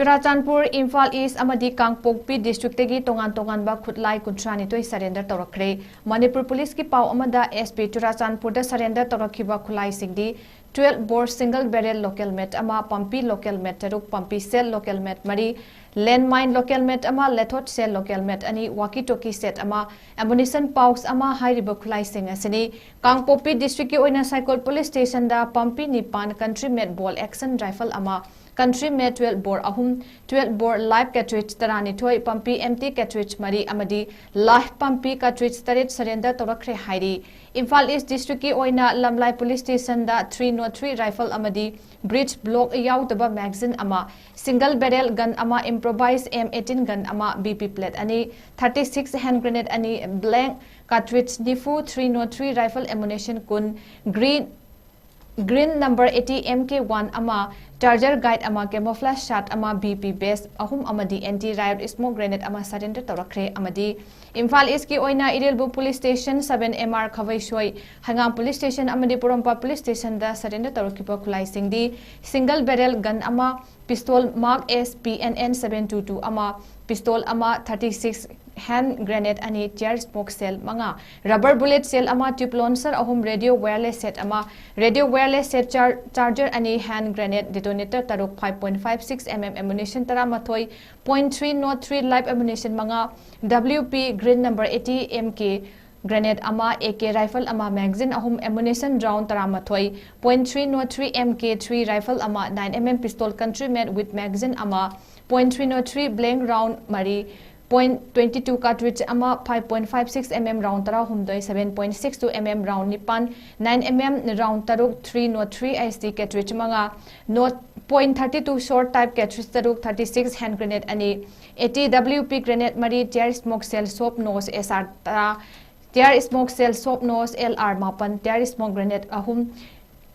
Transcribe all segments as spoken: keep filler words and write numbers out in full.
ꯆꯨꯔꯥꯆꯥꯟꯄꯨꯔ, ꯏꯝꯐꯥꯜ ꯏꯁ ꯑꯃꯗꯤ ꯀꯥꯡꯄꯣꯛꯄꯤ ꯗꯤꯁꯇ꯭ꯔꯤꯛꯇꯒꯤ ꯇꯣꯉꯥꯟ ꯇꯣꯉꯥꯟꯕ ꯈꯨꯠꯂꯥꯏ ꯀꯨꯟꯊ꯭ꯔꯥꯅꯤꯊꯣꯏ ꯁꯔꯦꯟꯗꯔ ꯇꯧꯔꯛꯈ꯭ꯔꯦ꯫ ꯃꯅꯤꯄꯨꯔ ꯄꯨꯂꯤꯁꯀꯤ ꯄꯥꯎ ꯑꯃꯗ, ꯑꯦꯁ ꯄꯤ ꯆꯨꯔꯥꯆꯥꯟꯄꯨꯔꯗ ꯁꯔꯦꯟꯗꯔ ꯇꯧꯔꯛꯈꯤꯕ ꯈꯨꯠꯂꯥꯏꯁꯤꯡꯗꯤ ꯇꯨꯋꯦꯜꯐ ꯕꯣꯔ ꯁꯤꯡꯒꯜ ꯕꯦꯔꯦꯜ ꯂꯣꯀꯦꯜ ꯃꯦꯠ ꯑꯃ, ꯄꯝꯄꯤ ꯂꯣꯀꯦꯜ ꯃꯦꯠ ꯇꯔꯨꯛ, ꯄꯝꯄꯤ ꯁꯦꯜ ꯂꯣꯀꯦꯜ ꯃꯦꯠ ꯃꯔꯤ, ꯂꯦꯟꯃꯥꯏꯟ ꯂꯣꯀꯦꯜ ꯃꯦꯠ ꯑꯃ, ꯂꯦꯊꯣꯠ ꯁꯦꯜ ꯂꯣꯀꯦꯜ ꯃꯦꯠ ꯑꯅꯤ, ꯋꯥꯀꯤ ꯇꯣꯀꯤ ꯁꯦꯠ ꯑꯃ, ꯑꯦꯃꯨꯅꯤꯁꯟ ꯄꯥꯎꯁ ꯑꯃ ꯍꯥꯏꯔꯤꯕ ꯈꯨꯠꯂꯥꯏꯁꯤꯡ ꯑꯁꯤꯅꯤ꯫ ꯀꯥꯡꯄꯣꯛꯄꯤ ꯗꯤꯁꯇ꯭ꯔꯤꯛꯀꯤ ꯑꯣꯏꯅ ꯁꯥꯏꯀꯣꯜ ꯄꯨꯂꯤꯁ ꯁ꯭ꯇꯦꯁꯟꯗ ꯄꯝꯄꯤ ꯅꯤꯄꯥꯟ, ꯀꯟꯇ꯭ꯔꯤ ꯃꯦꯠ ꯕꯣꯜ ꯑꯦꯛꯁꯟ ꯔꯥꯏꯐꯜ ꯑꯃ, ꯀꯟꯇ꯭ꯔꯤ ꯃꯦꯠ ꯇꯨꯋꯦꯜꯐ ꯕꯣꯔ ꯑꯍꯨꯝ, ꯇꯨꯋꯦꯜꯐ ꯕꯣꯔ ꯂꯥꯏꯐ ꯀꯦꯇ꯭ꯔꯤꯖ ꯇꯔꯥꯅꯤꯊꯣꯏ, ꯄꯝꯄꯤ ꯑꯦꯝꯇꯤ ꯀꯦꯇ꯭ꯔꯤꯖ ꯃꯔꯤ ꯑꯃꯗꯤ ꯂꯥꯏꯐ ꯄꯝꯄꯤ ꯀꯦꯇ꯭ꯔꯤꯖ ꯇꯔꯦꯠ ꯁꯔꯦꯟꯗꯔ ꯇꯧꯔꯛꯈ꯭ꯔꯦ ꯍꯥꯏꯔꯤ꯫ ꯏꯝꯐꯥꯜ ꯏꯁ ꯗꯤꯁꯇ꯭ꯔꯤꯛꯀꯤ ꯑꯣꯏꯅ ꯂꯝꯂꯥꯏ ꯄꯨꯂꯤꯁ ꯁ꯭ꯇꯦꯁꯟꯗ ꯊ꯭ꯔꯤ ꯅꯣꯠ ꯊ꯭ꯔꯤ ꯔꯥꯏꯐꯜ ꯑꯃꯗꯤ ꯕ꯭ꯔꯤꯖ ꯕ꯭ꯂꯣꯛ ꯌꯥꯎꯗꯕ ꯃꯦꯒꯥꯖꯤꯟ ꯑꯃ, ꯁꯤꯡꯒꯜ ꯕꯦꯔꯦꯜ ꯒꯟ ꯑꯃ, ꯏꯝꯄ꯭ꯔꯣꯚꯥꯏꯖ ꯑꯦꯝ ꯑꯩꯠꯇꯤꯟ ꯒꯟ ꯑꯃ, ꯕꯤ ꯄꯤ ꯄ꯭ꯂꯦꯠ ꯑꯅꯤ, ꯊꯥꯔꯇꯤ ꯁꯤꯛꯁ ꯍꯦꯟ ꯒ꯭ꯔꯦꯅꯦꯗ ꯑꯅꯤ, ꯕ꯭ꯂꯦꯡ ꯀꯥꯔꯇ꯭ꯔꯤꯖ ꯅꯤꯐꯨ, three nought three rifle ammunition ꯀꯨꯟ, green green number eighty M K one ꯑꯃ, charger guide ꯑꯃ, camouflage shirt ꯑꯃ, B P ꯕꯦꯁ ꯑꯍꯨꯝ ꯑꯃꯗꯤ ꯑꯦꯟꯇꯤ ꯔꯥꯏꯌꯣꯠ ꯁ꯭ꯃꯣꯛ ꯒ꯭ꯔꯦꯅꯦꯗ ꯑꯃ ꯁꯔꯦꯟꯗꯔ ꯇꯧꯔꯛꯈ꯭ꯔꯦ꯫ ꯑꯃꯗꯤ ꯏꯝꯐꯥꯜ ꯏꯁꯀꯤ ꯑꯣꯏꯅ Irilbung police station, seven M R Khabeisoi, ꯍꯩꯉꯥꯝ ꯄꯨꯂꯤꯁ ꯁ꯭ꯇꯦꯁꯟ ꯑꯃꯗꯤ ꯄꯣꯔꯣꯝꯄꯥꯠ ꯄꯨꯂꯤꯁ ꯁ꯭ꯇꯦꯁꯟꯗ ꯁꯔꯦꯟꯗꯔ ꯇꯧꯔꯛꯈꯤꯕ ꯈꯨꯠꯂꯥꯏꯁꯤꯡꯗꯤ ꯁꯤꯡꯒꯜ ꯕꯦꯔꯦꯜ ꯒꯟ ꯑꯃ, pistol mark S P N N seven two two ꯑꯃ, ꯄꯤꯁꯇꯣꯜ ꯑꯃ, ꯊꯥꯔꯇꯤ ꯁꯤꯛꯁ ꯍꯦꯟ ꯒ꯭ꯔꯦꯅꯦꯗ ꯑꯅꯤ, ꯇꯤꯌꯥꯔ ꯁ꯭ꯃꯣꯛ ꯁꯦꯜ ꯃꯉꯥ, ꯔꯕꯔ ꯕꯨꯂꯦꯠ ꯁꯦꯜ ꯑꯃ, ꯇ꯭ꯌꯨꯕ ꯂꯣꯟꯁꯔ ꯑꯍꯨꯝ, ꯔꯦꯗꯤꯑꯣ ꯋꯥꯌꯔꯂꯦꯁ ꯁꯦꯠ ꯑꯃ, ꯔꯦꯗꯤꯑꯣ ꯋꯥꯌꯔꯂꯦꯁ ꯁꯦꯠ ꯆꯥꯔ-, charger ꯑꯅꯤ, ꯍꯦꯟ ꯒ꯭ꯔꯦꯅꯦꯗ ꯗꯤꯇꯣꯅꯦꯇꯔ ꯇꯔꯨꯛ, five point five six M M ammunition ꯇꯔꯥꯃꯥꯊꯣꯏ, point three nought three live ammunition ꯃꯉꯥ, W P green number eighty M K grenade ꯑꯃ, A K rifle ꯑꯃ, magazine ꯑꯍꯨꯝ, ammunition round ꯇꯔꯥꯃꯥꯊꯣꯏ, point three nought three M K three rifle ꯑꯃ, nine M M pistol country made with magazine ꯑꯃ, point three nought three blank round ꯃꯔꯤ, point twenty two cartridge ꯑꯃ, five point five six M M round ꯇꯔꯥꯍꯨꯝꯗꯣꯏ, seven point six two M M round ꯅꯤꯄꯥꯟ, nine M M round ꯇꯔꯨꯛ, three nought three H D cartridge ꯃꯉꯥ, nought point thirty two short type cartridge ꯇꯔꯨꯛ, thirty six hand grenade ꯑꯅꯤ, eighty W P grenade ꯃꯔꯤ, tear smoke shell soft nose S R ꯇꯔꯥ, tear smoke shell soft nose L R ꯃꯥꯄꯟ, tear smoke grenade ꯑꯍꯨꯝ,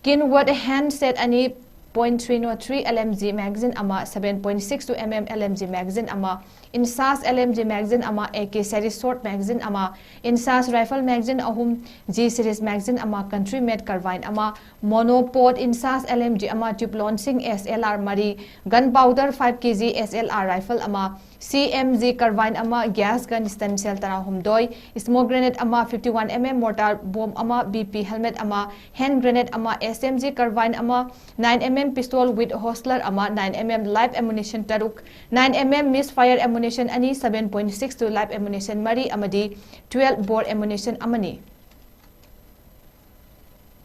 ꯀꯤꯟꯋꯠ hand set ꯑꯅꯤ, point three zero three L M G magazine ꯑꯃ, seven point six two M M L M G magazine ꯑꯃ, INSAS L M G magazine ꯑꯃ, A K series short magazine ꯑꯃ, INSAS rifle magazine ꯑꯍꯨꯝ, G series magazine ꯑꯃ, country made carbine ꯑꯃ, monopod INSAS L M G ꯑꯃ, tube launching S L R ꯃꯔꯤ, gun powder five K G S L R rifle ꯑꯃ, C M G carbine ꯑꯃ, gas gun stem cell ꯇꯔꯥꯍꯨꯝꯗꯣꯏ, smoke grenade ꯑꯃ, fifty-one M M mortar bomb ꯑꯃ, B P helmet ꯑꯃ, hand grenade ꯑꯃ, S M G carbine ꯑꯃ, nine M M pistol with holster ꯑꯃ, nine M M live ammunition ꯇꯔꯨꯛ, nine M M misfire ammunition ꯑꯅꯤ, seven point six two live ammunition ꯃꯔꯤ ꯑꯃꯗꯤ twelve bore ammunition ꯑꯃꯅꯤ꯫